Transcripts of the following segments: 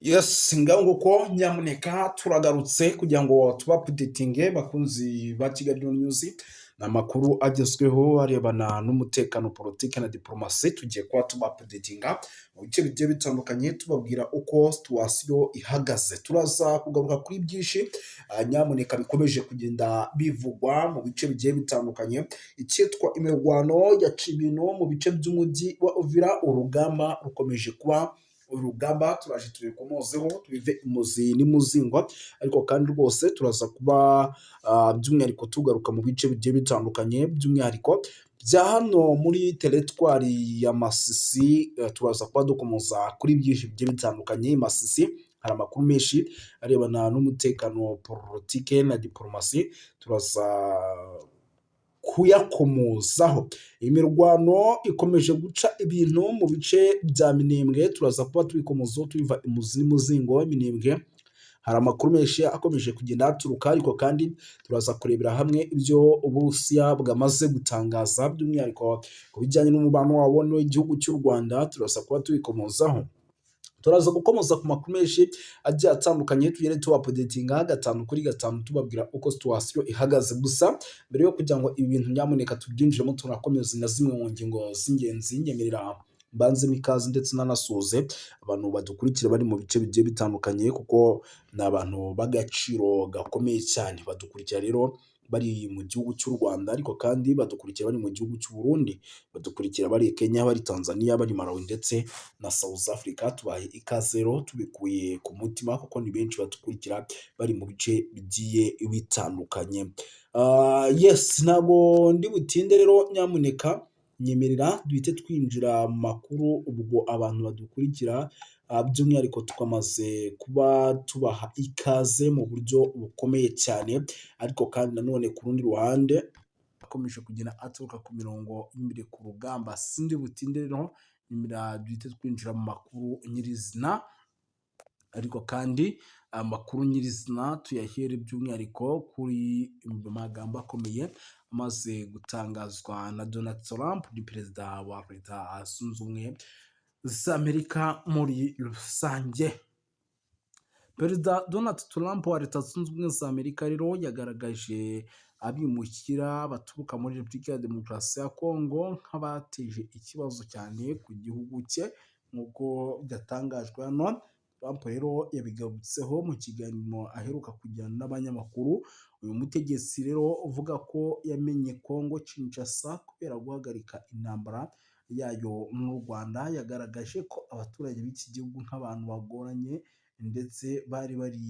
Yes, ngaho nguko, nyamuneka turagarutse kugira ngo tubaupdatinge, bakunzi ba Kigali News. Ni amakuru agezweho arebana n'umutekano, politiki na diporomasi. Tugiye kuba tubaupdatinga mu bice bigiye bitandukanye, tubabwira uko situation ihagaze. Turaza kugaruka kuri byinshi, nyamuneka, bikomeje kugenda bivugwa mu bice bigiye bitandukanye. Icyitwa imirwano yaciye ibintu mu bice by'umujyi wa Uvira, urugamba rukomeje kuba urugamba. Turaje tubikomozeho, tubive imuzi n'imuzingwa. Ariko kandi rwose turaza kuba by'umwihariko tugaruka mu bice bigiye bitandukanye, by'umwihariko bya hano muri teritwari ya Masisi. Turaza kuba dukomoza kuri byinshi bigiye bitandukanye. Masisi hari amakuru menshi arebana n'umutekano, politike na diporomasi, turaza kuyakomozaho. Imirwano ikomeje guca ibintu mu bice bya Minembwe, turaza kuba tubikomozaho, tubiva imuzi n'umuzingo. Minembwe hari amakuru menshi akomeje kugenda haturuka. Ariko kandi turaza kurebera hamwe ibyo Uburusiya bwamaze gutangaza, by'umwihariko ku bijyanye n'umubano wabo n'igihugu cy'u Rwanda, turaza kuba tubikomozaho. Turaza gukomoza ku makuru menshi agiye atandukanye, tugende tubaupdatinga gatanu kuri gatanu, tubabwira uko situation ihagaze. Gusa mbere yo kugira ngo ibi bintu nyamuneka tubyinjiremo, tunakomeza na zimwe mu ngingo z'ingenzi, nyemerera mbanzemo ikaze ndetse nanasuhuze abantu badukurikira bari mu bice bigiye bitandukanye, kuko ni abantu b'agaciro gakomeye cyane. Badukurikira rero bari mu gihugu cy'u Rwanda, ariko kandi badukurikira bari mu gihugu cy'u Burundi, badukurikira bari Kenya, bari Tanzania, bari Malawi ndetse na South Africa. Tubahe ikaze rero tubikuye ku mutima, kuko ni benshi badukurikira bari mu bice bigiye bitandukanye. Yes, ntabwo ndi butinde rero, nyamuneka nyemerera duhite twinjira mu makuru. Ubwo abantu badukurikira, by'umwihariko twamaze kuba tubaha ikaze mu buryo bukomeye cyane. Ariko kandi nanone ku rundi ruhande akomeje kugenda aturuka ku mirongo y'imbere ku rugamba. Sindi butinde rero, nyemerera duhite twinjira mu makuru nyirizina. Ariko kandi amakuru nyirizina tuyahere by'umwihariko kuri magambo akomeye amaze gutangazwa na Donald Trump, ni perezida wa Leta Zunze Ubumwe za Amerika muri rusange. Perezida Donald Trump wa Leta Zunze Ubumwe za Amerika rero yagaragaje abimukira baturuka muri Repubulika ya Demokarasi ya Kongo nk'abateje ikibazo cyane ku gihugu cye, nk'uko byatangajwe hano. Trump rero yabigarutseho mu kiganiro aheruka kugirana n'abanyamakuru. Uyu mutegetsi rero uvuga ko yamenye Kongo Kinshasa kubera guhagarika intambara yayo n'u Rwanda, yagaragaje ko abaturage b'iki gihugu nk'abantu bagoranye ndetse bari bari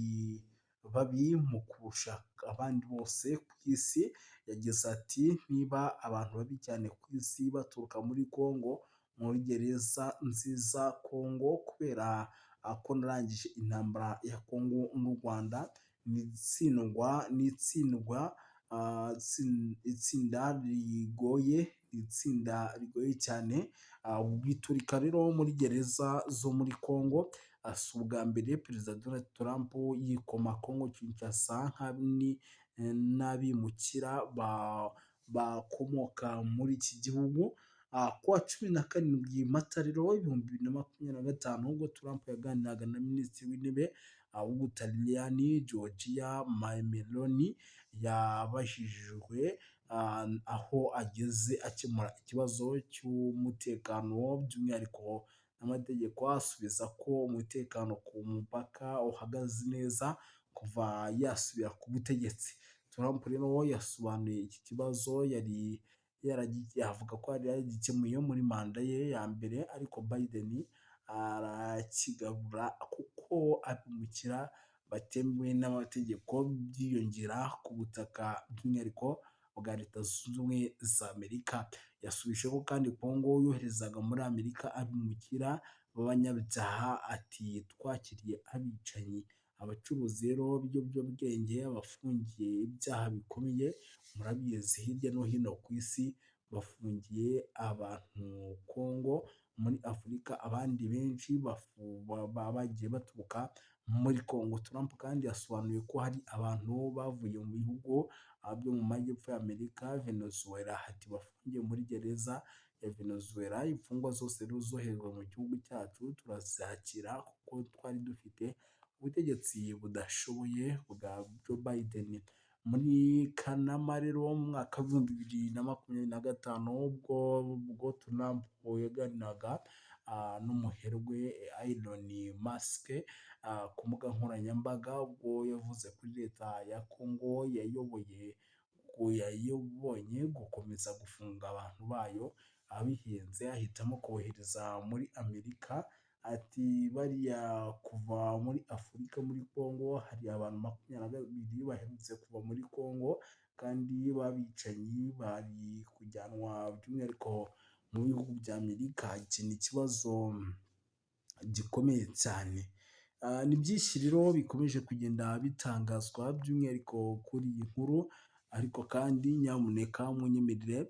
babi mu kurusha abandi bose ku isi. Yagize ati: "Niba abantu babi cyane ku isi baturuka muri Kongo, muri gereza nziza Kongo, kubera ko narangije intambara ya Kongo n'u Rwanda, ni itsindwa, ni itsindwa, itsinda rigoye, itsinda rigoye cyane." Biturika rero muri gereza zo muri Kongo. Si ubwa mbere Perezida Donald Trump yikoma Kongo Kinshasa n'abimukira bakomoka muri iki gihugu. Ku wa 17 Mata rero 2025, ubwo Trump yaganiraga na Minisitiri w'Intebe w'Ubutaliyani Giorgia Meloni, yabajijwe aho ageze akemura ikibazo cy'umutekano by'umwihariko n'amategeko, asubiza ko umutekano ku mupaka uhagaze neza kuva yasubira ku butegetsi. Trump rero yasobanuye iki kibazo yari avuga ko yari yagikemuye muri manda ye ya mbere, ariko Biden arakigarura kuko abimukira batemewe n'amategeko byiyongera ku butaka, by'umwihariko bwa Leta Zunze Ubumwe za Amerika. Yasubije ko kandi Kongo yoherezaga muri Amerika abimukira b'abanyabyaha, ati: "Twakiriye abicanyi, abacuruzi rero b'ibiyobyabwenge, abafungiye ibyaha bikomeye. Murabizi, hirya no hino ku isi bafungiye abantu Kongo, muri Afurika abandi benshi bagiye baturuka muri Kongo." Trump kandi yasobanuye ko hari abantu bavuye mu bihugu byo mu majyepfo y'Amerika, Venezuela, ati bafungiye muri gereza ya Venezuela. Imfungwa zose rero zoherejwe mu gihugu cyacu turazakira kuko twari dufite ubutegetsi budashoboye bwa Joe Biden. Muri Kanama rero mu mwaka w'2025, ubwo Trump yaganiraga n'umuherwe Elon Musk ku mbuga nkoranyambaga, ubwo yavuze kuri leta ya Congo yayoboye yayobonye gukomeza gufunga abantu bayo abihenze, ahitamo kohereza muri Amerika. Ati: "Bariya kuva muri Afurika, muri Congo hari abantu 22 baherutse kuva muri Congo kandi b'abicanyi, bari kujyanwa by'umwihariko mu bihugu bya Amerika. Iki ni ikibazo gikomeye cyane." Ni byinshi rero bikomeje kugenda bitangazwa by'umwihariko kuri iyi nkuru, ariko kandi nyamuneka munyemerere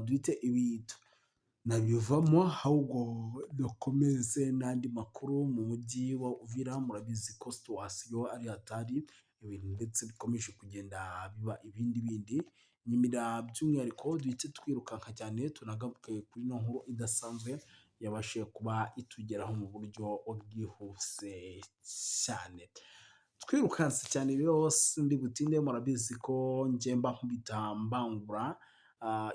duhite ibi nabivamo, ahubwo dukomeze n'andi makuru mu mujyi wa Uvira. Murabizi ko situation ari hatari, ibintu ndetse bikomeje kugenda biba ibindi bindi. Nyemera by'umwihariko duhite twirukanka cyane tunagaruke kuri ino nkuru idasanzwe yabashije kuba itugeraho mu buryo bwihuse cyane. Twirukanse cyane rero, sindi butinde, murabizi ko njye mba nkubita mbangura.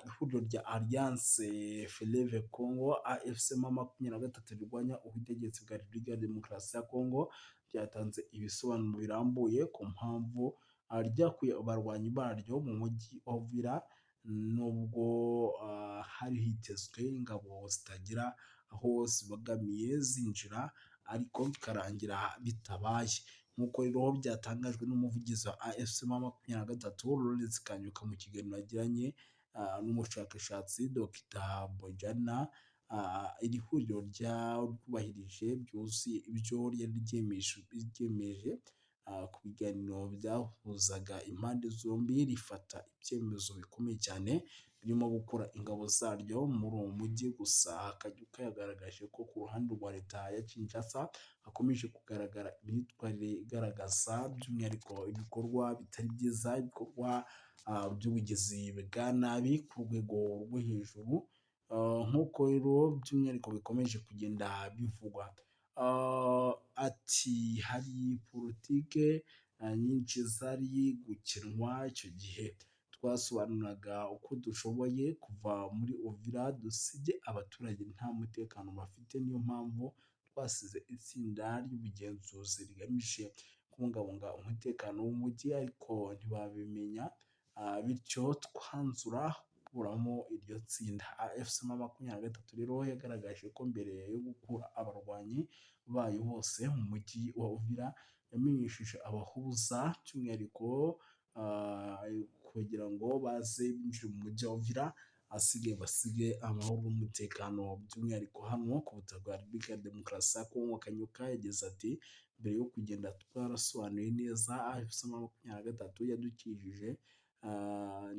Ihuriro rya Alliance Fleuve Congo, AFC M23, rirwanya ubutegetsi bwa Repubulika ya Demokarasi ya Congo, ryatanze ibisobanuro birambuye ku mpamvu ryakuye abarwanyi baryo mu mujyi wa Uvira, nubwo hari hitezwe ingabo zitagira aho zibogamiye zinjira, ariko bikarangira bitabaye. Nk'uko rero byatangajwe n'umuvugizi wa AFC M23, Lawrence Kanyuka, mu kiganiro yagiranye n'umushakashatsi Dr Bojana, iri huriro ryubahirije byuzuye ibyo ryari ryiyemeje ku biganiro byahuzaga impande zombi, rifata ibyemezo bikomeye cyane birimo gukura ingabo zaryo muri uwo mujyi. Gusa Kanyuka yagaragaje ko ku ruhande rwa leta ya Kinshasa hakomeje kugaragara imyitwarire igaragaza by'umwihariko ibikorwa bitari byiza, ibikorwa by'ubugizi bwa nabi ku rwego rwo hejuru, nk'uko rero by'umwihariko bikomeje kugenda bivugwa. Ati: "Hari politike nyinshi zari gukinwa icyo gihe. Twasobanuraga uko dushoboye kuva muri Uvira dusige abaturage nta mutekano bafite. Niyo mpamvu twasize itsinda ry'ubugenzuzi rigamije kubungabunga umutekano w'umujyi, ariko ntibabimenya, bityo twanzura gukuramo iryo tsinda." AFC M23 rero yagaragaje ko mbere yo gukura abarwanyi bayo bose mu mujyi wa Uvira, yamenyesheje abahuza by'umwihariko kugira ngo baze binjire mu mujyi wa Uvira, ahasigaye basige amahoro n'umutekano by'umwihariko hano ku butaka bwa Repubulika ya Demokarasi ya Kongo. Kanyuka yagize ati: "Mbere yo kugenda twarasobanuye neza. AFC M23 yadukijije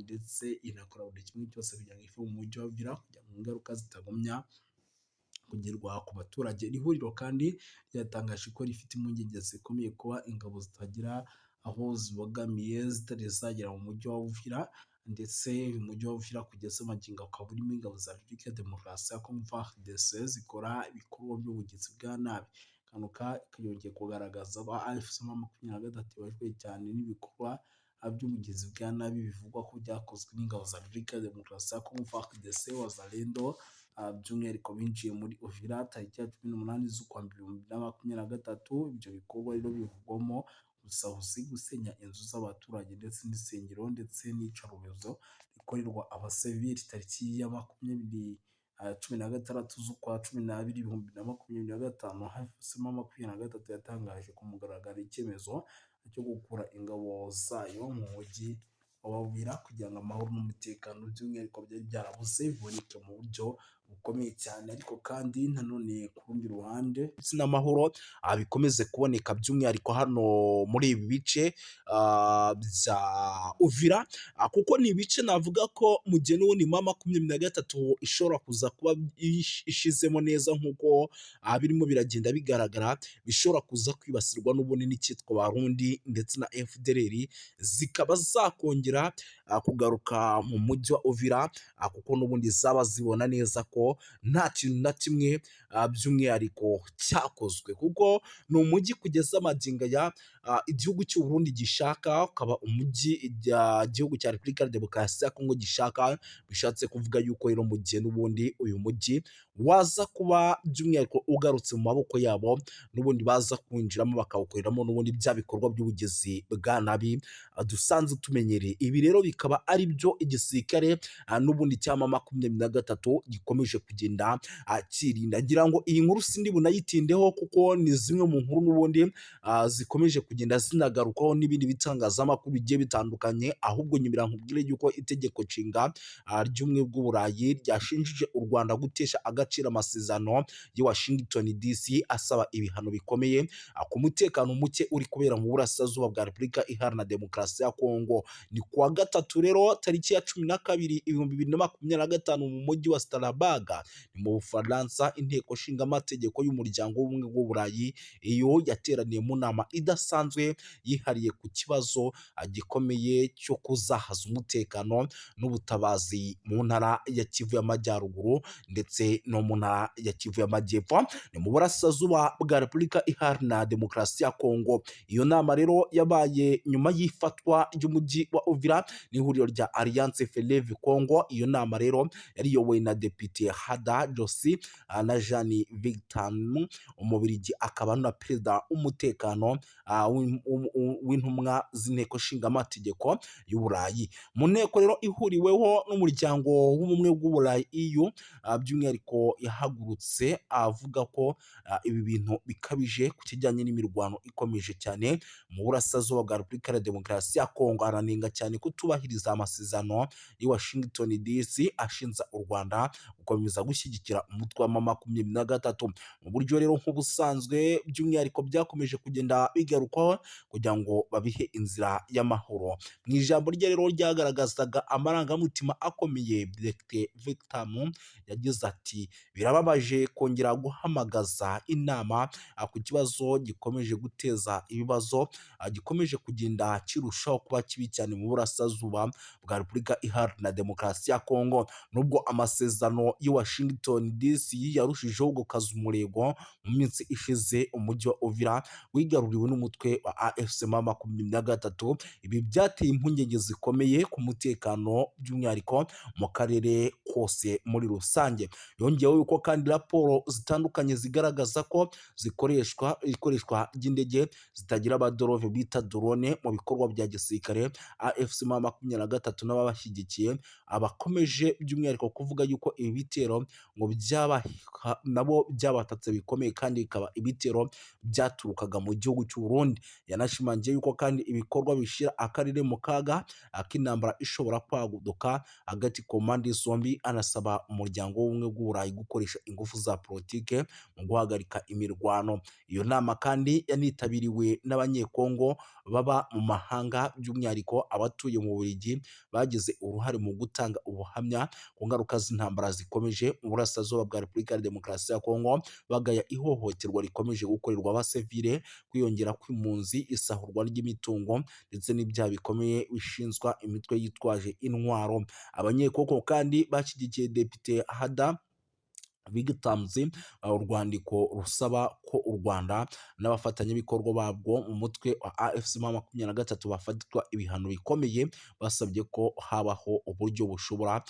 ndetse inakora buri kimwe cyose kugira ngo ive mu mujyi wa Uvira, kugira ngo ingaruka zitagumya kugerwa ku baturage." Iri huriro kandi ryatangaje ko rifite impungenge zikomeye kuba ingabo zitagira aho zibogamiye zitari zagera mu mujyi wa Uvira, ndetse uyu mujyi wa Uvira kugeza magingo ukaba urimo ingabo za Repubulika ya Demokarasi ya Kongo, FARDC, zikora ibikorwa by'ubugizi bwa nabi. Kanyuka yongeye kugaragaza ko AFC M23 ibabajwe cyane n'ibikorwa by'ubugizi bwa nabi bivugwa ko byakozwe n'ingabo za Repubulika ya Demokarasi ya Kongo, FARDC, Wazalendo, by'umwihariko binjiye muri Uvira tariki ya 18 z'ukwa mbere 2023. Ibyo bikorwa rero bivugwamo ubusahuzi, gusenya inzu z'abaturage ndetse n'insengero, ndetse n'iyicarubozo rikorerwa abasivili. Tariki ya 20 16 z'ukwa 12 2025, AFC M23 yatangaje ku mugaragaro icyemezo cyo gukura ingabo zayo mu mujyi wa Uvira, kugira ngo amahoro n'umutekano by'umwihariko byari byarabuze biboneke mu buryo bukomeye cyane. Ariko kandi nanone ku rundi ruhande ndetse n'amahoro bikomeze kuboneka by'umwihariko hano muri ibi bice bya Uvira, kuko ni ibice navuga ko mu gihe n'ubundi M23 ishobora kuza kuba ishizemo neza nk'uko birimo biragenda bigaragara, bishobora kuza kwibasirwa n'ubundi n'icyitwa Barundi ndetse na FDLR, zikaba zakongera kugaruka mu mujyi wa Uvira, kuko n'ubundi zaba zibona neza ko nta kintu na kimwe by'umwihariko cyakozwe, kuko ni umujyi kugeza magingo aya igihugu cy'u Burundi gishaka, ukaba umujyi igihugu cya Repubulika ya Demokarasi ya Kongo gishaka. Bishatse kuvuga yuko rero mu gihe n'ubundi uyu mujyi waza kuba by'umwihariko ugarutse mu maboko yabo, n'ubundi baza kwinjiramo bakawukoreramo n'ubundi bya bikorwa by'ubugizi bwa nabi dusanzwe tumenyereye. Ibi rero bikaba ari byo igisirikare n'ubundi cya M23 gikomeje kugenda cyirinda. Ngira ngo iyi nkuru sindi bunayitindeho, kuko ni zimwe mu nkuru n'ubundi zikomeje kugenda zinagarukwaho n'ibindi bitangazamakuru bigiye bitandukanye. Ahubwo nyumira nkubwire yuko itegeko nshinga ry'ubumwe bw'Uburayi ryashinjije u Rwanda gutesha agaciro amasezerano y'i Washington DC, asaba ibihano bikomeye ku mutekano muke uri kubera mu burasirazuba bwa Repubulika Iharanira Demokarasi ya Kongo. Ni kuwa gatatu rero tariki ya 12 2025 mu mujyi wa Strasbourg, ni mu Bufaransa, inteko nshingamategeko y'umuryango w'ubumwe bw'Uburayi iyo yateraniye mu nama idasanzwe yihariye ku kibazo gikomeye cyo kuzahaza umutekano n'ubutabazi mu ntara ya Kivu y'Amajyaruguru ndetse no mu ntara ya Kivu y'Amajyepfo, ni mu burasirazuba bwa Repubulika Iharanira Demokarasi ya Kongo. Iyo nama rero yabaye nyuma y'ifatwa ry'umujyi wa Uvira n'ihuriro rya Alliance Fleuve Congo. Iyo nama rero yari iyobowe na Depite Hada Josi na Jean Victor, Umubirigi akaba na perezida w'umutekano w'intumwa z'inteko nshingamategeko y'Uburayi. Mu nteko rero ihuriweho n'umuryango w'ubumwe bw'Uburayi EU, by'umwihariko yahagurutse avuga ko ibi bintu bikabije ku kijyanye n'imirwano ikomeje cyane mu burasirazuba bwa Repubulika ya Demokarasi ya Kongo. Aranenga cyane kutubahiriza amasezerano y'i Washington DC ashinja u Rwanda gukomeza gushyigikira umutwe wa M23 mu buryo rero nk'ubusanzwe by'umwihariko byakomeje kugenda bigarukwaho kugira ngo babihe inzira y'amahoro. Mu ijambo rye rero ryagaragazaga amarangamutima akomeye, Dr Victor yagize ati: "Birababaje kongera guhamagaza inama ku kibazo gikomeje guteza ibibazo, gikomeje kugenda kirushaho kuba kibi cyane mu burasirazuba bwa Repubulika Iharanira Demokarasi ya Kongo." Nubwo amasezerano y'i Washington DC yarushijeho gukaza umurego, mu minsi ishize umujyi wa Uvira wigaruriwe n'umutwe wa AFC M23. Ibi byateye impungenge zikomeye ku mutekano, by'umwihariko mu karere kose muri rusange. Yongeyeho yuko kandi raporo zitandukanye zigaragaza ko zikoreshwa ikoreshwa ry'indege zitagira abadereva bita drone mu bikorwa bya gisirikare. AFC M23 n'ababashyigikiye abakomeje by'umwihariko kuvuga yuko ibi bitero ngo byaba nabo byabatatse bikomeye, kandi bikaba ibitero byaturukaga mu gihugu cy'u Burundi. Yanashimangiye yuko kandi ibikorwa bishyira akarere mu kaga k'intambara ishobora kwaduka hagati ku mpande zombi, anasaba umuryango w'ubumwe bw'Uburayi gukoresha ingufu za politike mu guhagarika imirwano. Iyo nama kandi yanitabiriwe n'Abanyekongo baba mu mahanga, by'umwihariko abatuye mu Bubiligi, bagize uruhare mu gutanga ubuhamya ku ngaruka z'intambara zikomeje mu burasirazuba bwa Repubulika ya Demokarasi ya Kongo, bagaya ihohoterwa rikomeje gukorerwa abasivile, kwiyongera kw'impunzi, isahurwa ry'imitungo ndetse n'ibyaha bikomeye bishinzwa imitwe yitwaje intwaro. Abanyekongo kandi bashyigikiye Depite Hada Vigtamzi urwandiko rusaba ko u Rwanda n'abafatanyabikorwa babwo mu mutwe wa AFC M23 bafatirwa ibihano bikomeye. Basabye ko habaho uburyo bushobora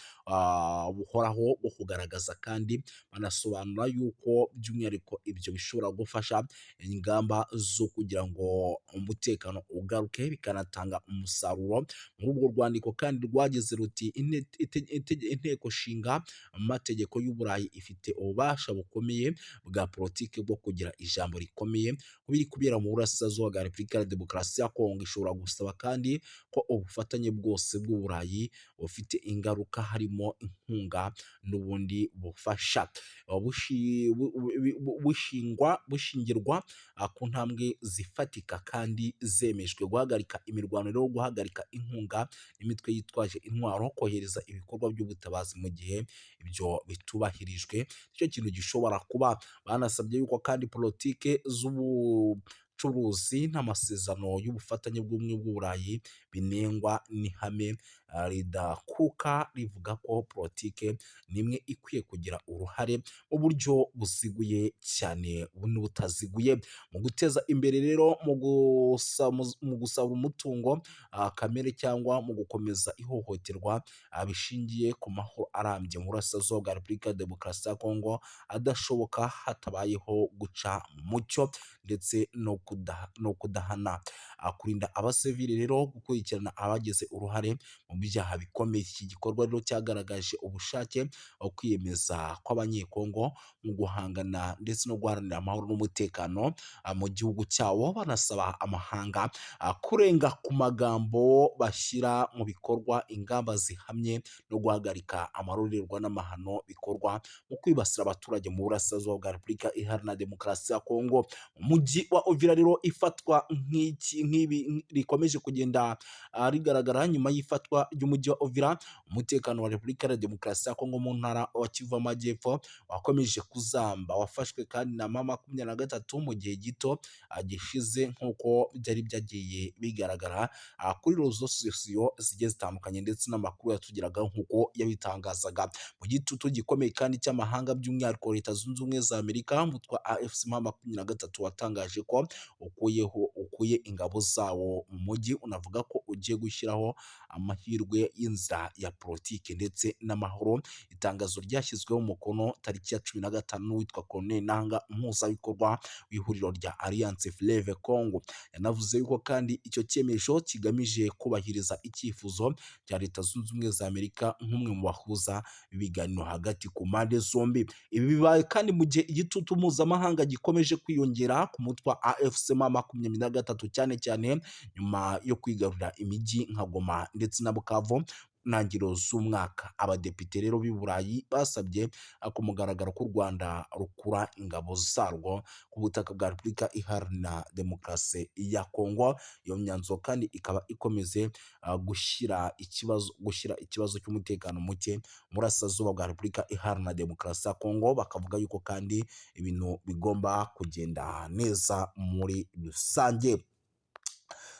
buhoraho bwo kugaragaza, kandi banasobanura yuko by'umwihariko ibyo bishobora gufasha ingamba zo kugira ngo umutekano ugaruke, bikanatanga umusaruro. Muri urwo rwandiko kandi rwagize ruti: "Inteko nshinga amategeko y'Uburayi ifite ububasha bukomeye bwa politiki bwo kugira ijambo rikomeye ku biri kubera mu burasirazuba bwa Repubulika ya Demokarasi ya Kongo. Ishobora gusaba kandi ko ubufatanye bwose bw'Uburayi bufite ingaruka, harimo inkunga n'ubundi bufasha, bushingirwa ku ntambwe zifatika kandi zemejwe: guhagarika imirwano rero, guhagarika inkunga n'imitwe yitwaje intwaro, kohereza ibikorwa by'ubutabazi. Mu gihe ibyo bitubahirijwe, nicyo kintu gishobora kuba." Banasabye yuko kandi politike z'ubu c'ubucuruzi n'amasezerano y'ubufatanye bw'ubumwe bw'Uburayi binengwa n'ihame ridakuka rivuga ko politike nimwe ikwiye kugira uruhare mu buryo buziguye cyane n'ubutaziguye mu guteza imbere rero mu gusaba umutungo kamere cyangwa mu gukomeza ihohoterwa bishingiye ku mahoro arambye mu burasirazuba bwa Repubulika ya Demokarasi ya Kongo adashoboka hatabayeho guca mucyo ndetse no kudahana, kurinda abasivili rero, gukurikirana abagize uruhare mu byaha bikomeye. Iki gikorwa rero cyagaragaje ubushake, kwiyemeza kw'Abanyekongo mu guhangana ndetse no guharanira amahoro n'umutekano mu gihugu cyabo, banasaba amahanga kurenga ku magambo bashyira mu bikorwa ingamba zihamye no guhagarika amarorerwa n'amahano bikorwa mu kwibasira abaturage mu burasirazuba bwa Repubulika Iharanira Demokarasi ya Kongo. Umujyi wa Uvira rero ifatwa nk'iki nk'ibi rikomeje kugenda rigaragara nyuma y'ifatwa ry'umujyi wa Uvira, umutekano wa Repubulika Iharanira Demokarasi ya Kongo mu ntara wa Kivu Amajyepfo wakomeje kuzamba, wafashwe kandi na M23 mu gihe gito gishize nk'uko byari byagiye bigaragara kuri réseaux sociaux zigiye zitandukanye ndetse n'amakuru yatugeragaho nk'uko yabitangazaga. Mu gitutu gikomeye kandi cy'amahanga, by'umwihariko Leta Zunze Ubumwe za Amerika, umutwe wa AFC M23 watangaje ko ukuye ingabo zawo mu mujyi, unavuga ko ugiye gushyiraho amahirwe y'inzira ya politiki ndetse n'amahoro. Itangazo ryashyizweho umukono tariki ya 15 n'uwitwa Corneille Nanga, umuhuzabikorwa w'ihuriro rya Alliance Fleuve Congo. Yanavuze yuko kandi icyo cyemezo kigamije kubahiriza icyifuzo cya Leta Zunze Ubumwe za Amerika nk'umwe mu bahuza b'ibiganiro hagati ku mpande zombi. Ibi bibaye kandi mu gihe igitutu mpuzamahanga gikomeje kwiyongera ku mutwe wa AFC M23, cyane cyane nyuma yo kwigarurira imijyi nka Goma ndetse na Bukavu ntangiriro z'umwaka. Abadepite rero b'i Burayi basabye ku mugaragaro ko u Rwanda rukura ingabo zarwo ku butaka bwa Repubulika Iharanira Demokarasi ya Kongo. Iyo myanzuro kandi ikaba ikomeze gushyira ikibazo cy'umutekano muke mu burasirazuba bwa Repubulika Iharanira Demokarasi ya Kongo, bakavuga yuko kandi ibintu bigomba kugenda neza muri rusange.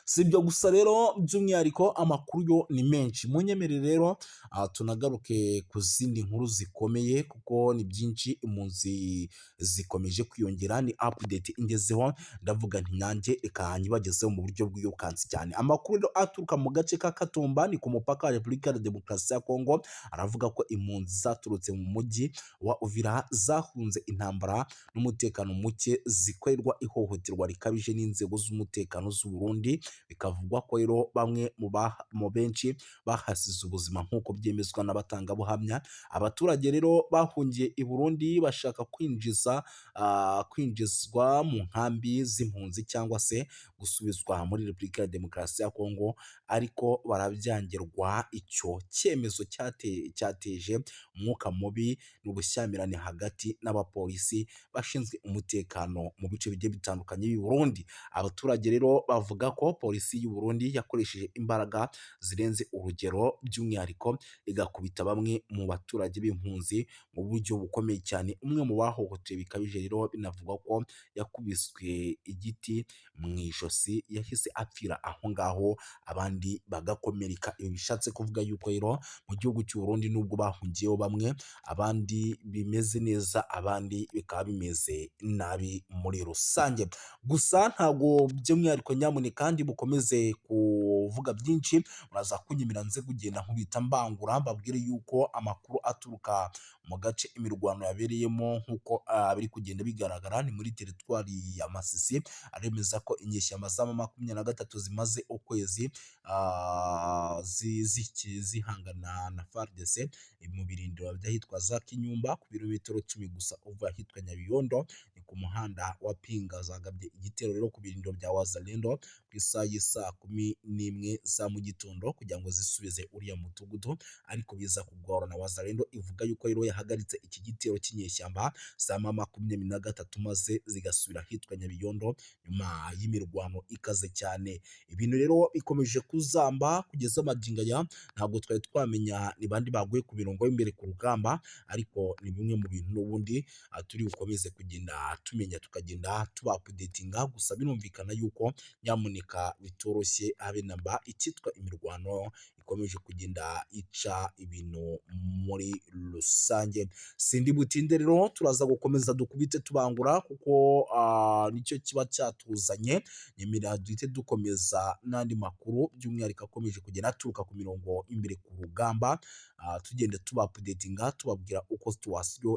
Si ibyo gusa rero, by'umwihariko amakuru yo ni menshi. Munyemerere rero tunagaruke ku zindi nkuru zikomeye kuko ni byinshi. Impunzi zikomeje kwiyongera, ni update ingezeho, ndavuga nti nanjye reka nyibagezeho mu buryo bwirukansi cyane. Amakuru rero aturuka mu gace ka Katumba, ni ku mupaka wa Repubulika ya Demokarasi ya Kongo, aravuga ko impunzi zaturutse mu mujyi wa Uvira zahunze intambara n'umutekano muke, zikorerwa ihohoterwa rikabije n'inzego z'umutekano z'u Burundi. Bikavugwa ko rero bamwe mu benshi bahasize ubuzima nk'uko byemezwa n'abatangabuhamya. Abaturage rero bahungiye i Burundi bashaka kwinjizwa mu nkambi z'impunzi cyangwa se gusubizwa muri Repubulika ya Demokarasi ya Kongo, ariko barabyangirwa. Icyo cyemezo cyateje umwuka mubi n'ubushyamirane hagati n'abapolisi bashinzwe umutekano mu bice bigiye bitandukanye by'i Burundi. Abaturage rero bavuga ko polisi y'u Burundi yakoresheje imbaraga zirenze urugero, by'umwihariko igakubita bamwe mu baturage b'impunzi mu buryo bukomeye cyane. Umwe mu bahohotewe bikabije rero binavugwa ko yakubiswe igiti mu ijosi, yahise apfira aho ngaho, abandi bagakomereka. Ibi bishatse kuvuga yuko rero mu gihugu cy'u Burundi, nubwo bahungiyeho bamwe, abandi bimeze neza, abandi bikaba bimeze nabi muri rusange. Gusa ntabwo by'umwihariko, nyamuneka ndi bukomeze kuvuga byinshi, muraza kunyemera nze kugenda nkubita mbangura mbabwire yuko amakuru aturuka mu gace imirwano yabereyemo, nk'uko biri kugenda bigaragara, ni muri teritwari ya Masisi, aremeza ko inyeshyamba za M23 zimaze ukwezi zihangana na FARDC mu birindiro by'ahitwa za Kinyumba, ku birometero 10 gusa uva ahitwa Nyabiyondo, ni ku muhanda wa Pinga. Zagabye igitero rero ku birindiro bya Wazalendo ku isaha y'isaa 11 za mu gitondo kugira ngo zisubize uriya mudugudu, ariko biza kugorana. Wazalendo ivuga yuko rero yahagaritse iki gitero cy'inyeshyamba za M23, maze zigasubira ahitwa Nyabiyondo nyuma y'imirwano ikaze cyane. Ibintu rero bikomeje kuzamba kugeza magingo aya, ntabwo twari twamenya ni bandi baguye ku mirongo y'imbere ku rugamba, ariko ni bimwe mu bintu n'ubundi turi bukomeze kugenda. tumenya, tukagenda tuba updatinga. Gusa birumvikana yuko nyamuneka bitoroshye habe namba. Icyitwa imirwano ikomeje kugenda ica ibintu muri rusange. Sindi butinde rero, turaza gukomeza dukubite tubangura kuko nicyo kiba cyatuzanye. Nyemera duhite dukomeza n'andi makuru, by'umwihariko akomeje kugenda aturuka ku mirongo imbere ku rugamba, tugenda tuba updatinga, tubabwira uko situation.